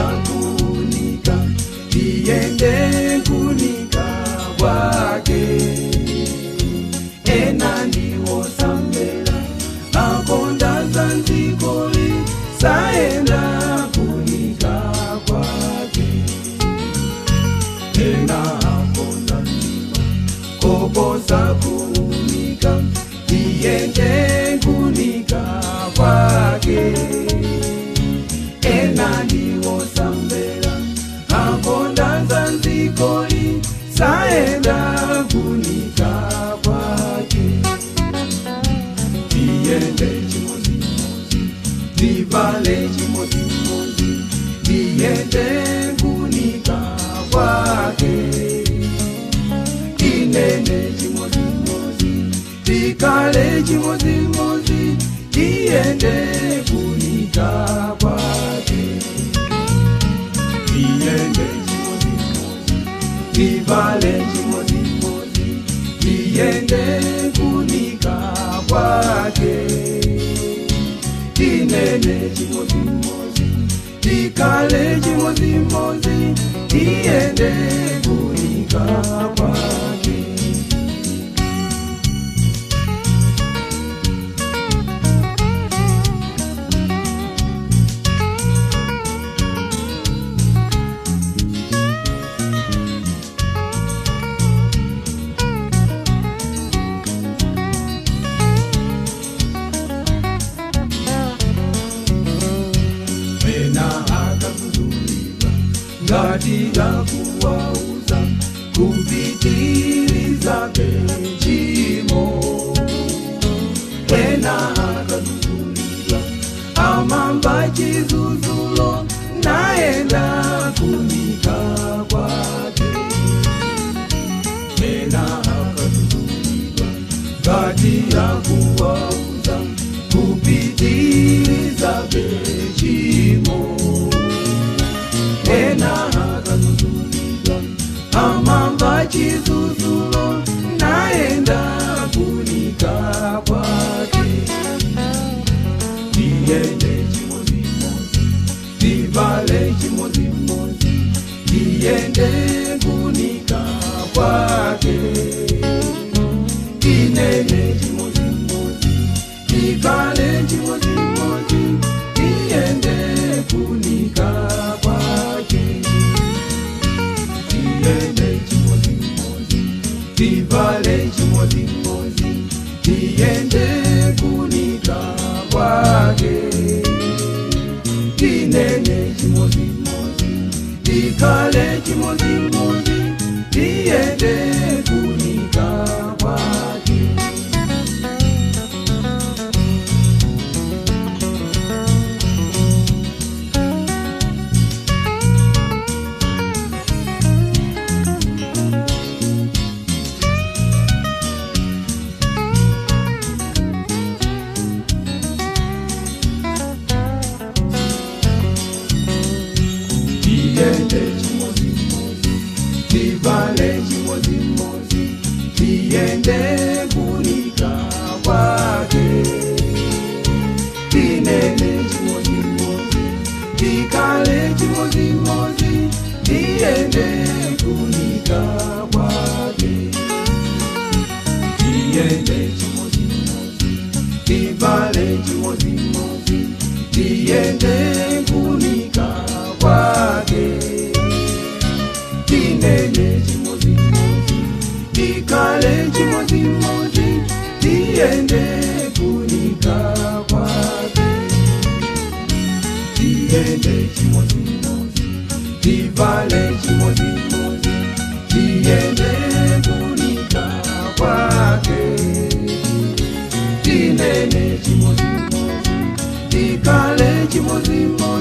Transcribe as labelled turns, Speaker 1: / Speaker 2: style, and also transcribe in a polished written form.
Speaker 1: Koposa kunika, tiyende kunika kwake. Ena ndiwo samvera, akonda zanzikoli, saenda kunika kwake. Ena akonda mdima koposa kunika, tiyende kunika kwake. Ena ndiwo samvera, akonda zanzikoli, saenda kunika kwake. Tiyende chimozimozi, tivale chimozimozi, tiyende kunika kwake. Tinene chimozimozi, tikale chimozimozi, tiyende kunika kwake. Tiyende chimozimozi, tivale chimozimozi, tiyende kunika kwake. Tinene chimozimozi, tikale chimozimozi, tiyende kunika kwake. Ena akazuzulidwa ngati akuwauza kupitiriza pechimo. Ena akazuzulidwa amamba chizuzulo, naenda kunika kwake. Ena akazuzulidwa ngati akuwauza kupitiriza pechimo. Ena akazuzulidwa amamba chizuzulo, naenda kunika kwake. Tiyende chimozimozi, tivale chimozimozi, tiyende kunika kwake. Tinene chimozimozi, tikale chimozimozi, tiyende kunika kwake. Tiyende chimozimozi, tivale chimozimozi, tiyende kunika kwake. Tinene chimozimozi, tikale chimozimozi, tiyende kunika kwake. Tiyende chimozimozi, tivale chimozimozi, tiyende kunika kwake. Tinene chimozimozi, tikale chimozimozi, tiyende kunika kwake. Tiyende chimozimozi, tivale chimozimozi, tiyende kunika kwake. Tinene chimozimozi, tikale chimozimozi, tiyende kunika kwake. Tiyende chimozimozi, tivale chimozimozi, tiyende kunika kwake. Tinene chimozimozi, tikale chimozimozi,